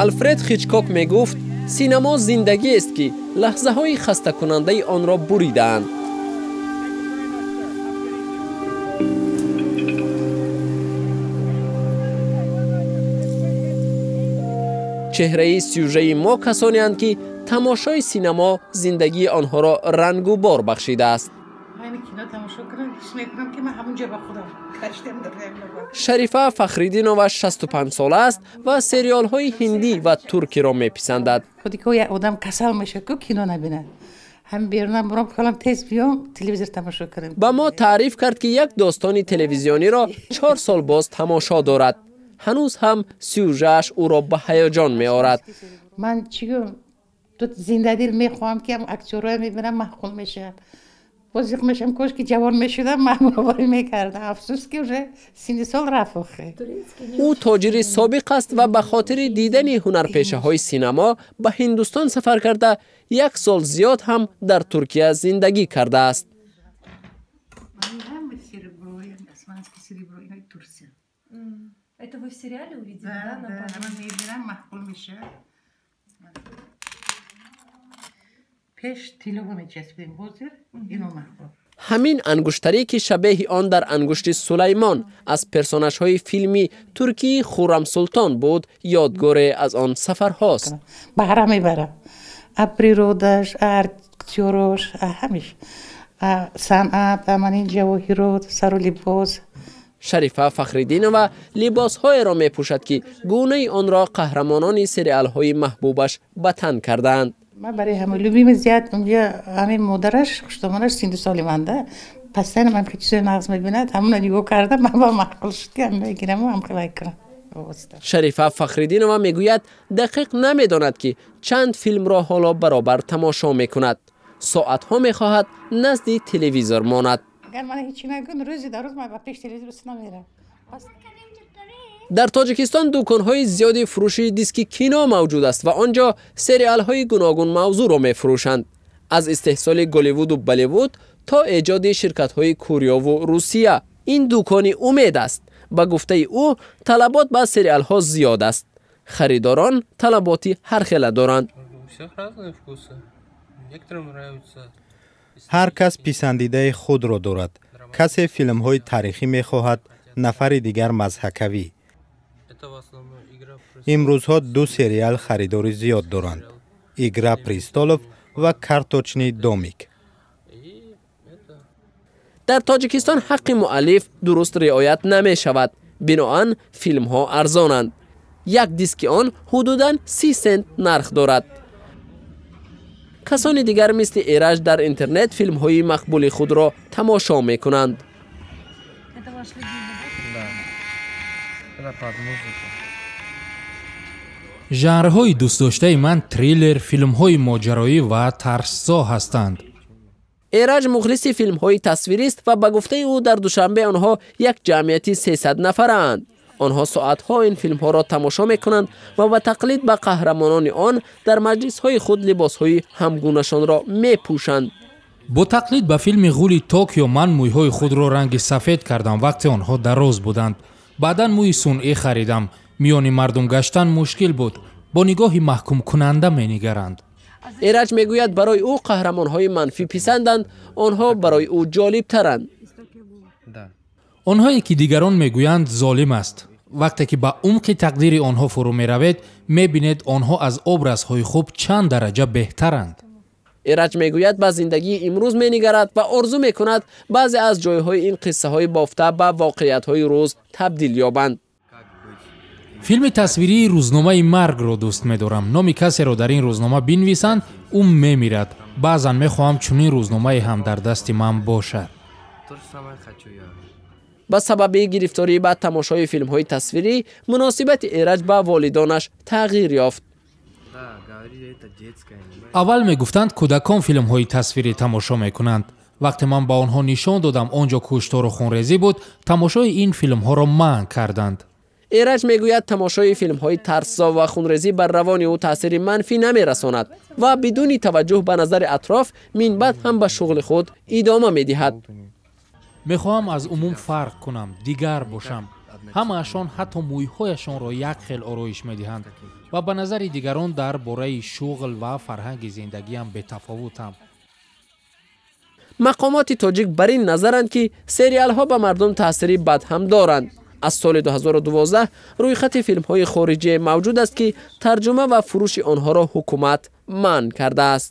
Алфред Хичкок мегуфт, синемо зиндагиест, ки лаҳзаҳои хастакунандаи онро буридаанд. Чеҳраи сюжаи мо касонеанд, ки тамошои синемо зиндагии онҳоро рангу бор бахшидааст. Шарифа Фахриддинова 65 сола аст ва сериалҳои ҳиндӣ ва туркиро меписандад. Одам касал мешавад, ку кино набинад. Ҳам берунам бурам, калам тез биём, телевизор тамошо кунам. Ба мо таъриф кард, ки як достони телевизиониро 4 сол боз тамошо дорад. Ҳанӯз ҳам сюжааш ӯро ба ҳаяҷон меорад. Ман чӣ гӯям, зиндадил мехоҳам, ки актёрҳоя мебинам, маъқул мешавад, бозиқ мешавам. Кош ки ҷавон мешудам, ман боварӣ мекардам. Афсӯс, ки уже синни сол рафт охе. Ӯ тоҷири собиқ аст ва ба хотири дидани ҳунарпешаҳои синамо ба Ҳиндустон сафар карда, як сол зиёд ҳам дар Туркия зиндагӣ кардааст. Это вы в сериале увидели, да? Да, мебинам, маъқул мешавад. Пеш тилло мечаспидем, ҳозир ино маъқул. Ҳамин ангуштарӣ, ки шабеҳи он дар ангушти Сулаймон аз персонажҳои филми туркии Хуррам Султон буд, ёдгоре аз он сафарҳост. Баҳра мебарам а природаш, а актёрош, а ҳамиш, а санъат, а ман ин ҷавоҳирот, сару либос. Шарифа Фахриддинова либосҳоеро мепӯшад, ки гунаи онро қаҳрамонони сериалҳои маҳбубаш ба тан кардаанд. Ман барои ҳама любимый зиёд унҷа ҳамин модараш, хуштомонаш синду соли манда пастайна ман чизои нағз мебинад, ҳамона нигоҳ карда, ман ба маъқул шуд, ки ҳам мегираму ҳам хелай кунам. Шарифа Фахриддинова мегӯяд, дақиқ намедонад, ки чанд филмро ҳоло баробар тамошо мекунад. Соатҳо мехоҳад назди телевизор монад. Агар мана ҳечи нагӯн, рӯзи дар рӯз ман ба пеш телевизор намерам. Дар Тоҷикистон дуконҳои зиёди фурӯши диски кино мавҷуд аст ва он ҷо сериалҳои гуногун мавзӯъро мефурӯшанд, аз истеҳсоли Голливуду Болливуд то эҷоди ширкатҳои Кӯрёву Русия. Ин дукони Умед аст. Ба гуфтаи ӯ, талабот ба сериалҳо зиёд аст. Харидорон талаботи ҳархела доранд. Ҳар кас писандидаи худро дорад. Касе филмҳои таърихӣ мехоҳад, нафари дигар мазҳакавӣ. Имрӯзҳо ду сериал харидори зиёд доранд: «Игра престолов» ва «Карточный домик». Дар Тоҷикистон ҳаққи муаллиф дуруст риоят намешавад, биноан филмҳо арзонанд. Як диски он ҳудудан 30 сент нарх дорад. Касони дигар, мисли Эраҷ, дар интернет филмҳои мақбули худро тамошо мекунанд. Это ваш любимый, да? Да. Под музыку. Жанрҳои дӯстдоштаи ман триллер, филмҳои моҷароӣ ва тарсзо ҳастанд. Эраҷ мухлиси филмҳои тасвирист ва ба гуфтаи ӯ, дар Душанбе онҳо як ҷамъияти 300 нафараанд. Онҳо соатҳо ин филмҳоро тамошо мекунанд ва ба тақлид ба қаҳрамонони он дар маҷлисҳои худ либосҳои ҳамгунашонро мепӯшанд. Бо тақлид ба филми «Ғули Токио» ман мӯйҳои худро ранги сафед кардам. Вақте онҳо дароз буданд, баъдан мӯи сунъӣ харидам. Миёни мардум гаштан мушкил буд, бо нигоҳи маҳкумкунанда менигаранд. Эраҷ мегӯяд, барои ӯ қаҳрамонҳои манфӣ писанданд, онҳо барои ӯ ҷолибтаранд. Онҳое ки дигарон мегӯянд золим аст. Вақте ки ба умқи тақдири онҳо фурӯ меравед, мебинед, онҳо аз образҳои хуб чанд дараҷа беҳтаранд. Эраҷ мегӯяд, ба зиндагии имрӯз менигарад ва орзу мекунад, баъзе аз ҷойҳои ин қиссаҳои бофта ба воқеиятҳои рӯз табдил ёбанд. Филми тасвирии «Рӯзномаи маргро» дӯст медорам. Номи касеро дар ин рӯзнома бинависанд, ӯ мемирад. Баъзан мехоҳам чунин рӯзномае ҳам дар дасти ман бошад. Ба сабаби гирифторӣ ба тамошои филмҳои тасвирӣ, муносибати Эраҷ ба волидонаш тағйир ёфт. Аввал мегуфтанд, кӯдакон филмҳои тасвирӣ тамошо мекунанд. Вақте ман ба онҳо нишон додам, он ҷо куштору хунрезӣ буд, тамошои ин филмҳоро манъ карданд. Эраҷ мегӯяд, тамошои филмҳои тарсзо ва хунрезӣ бар равони ӯ таъсири манфӣ намерасонад ва бидуни таваҷҷӯҳ ба назари атроф минбаъд ҳам ба шуғли худ идома медиҳад. Мехоҳам аз умум фарқ кунам, дигар бошам. Ҳамаашон ҳатто мӯйҳояшонро як хел ороиш медиҳанд ва ба назари дигарон дар бораи шуғл ва фарҳанги зиндагиам бетафовутам. Мақомоти тоҷик бар ин назаранд, ки сериалҳо ба мардум таъсири бад ҳам доранд. Аз соли 2012 рӯйхати филмҳои хориҷие мавҷуд аст, ки тарҷума ва фурӯши онҳоро ҳукумат манъ кардааст.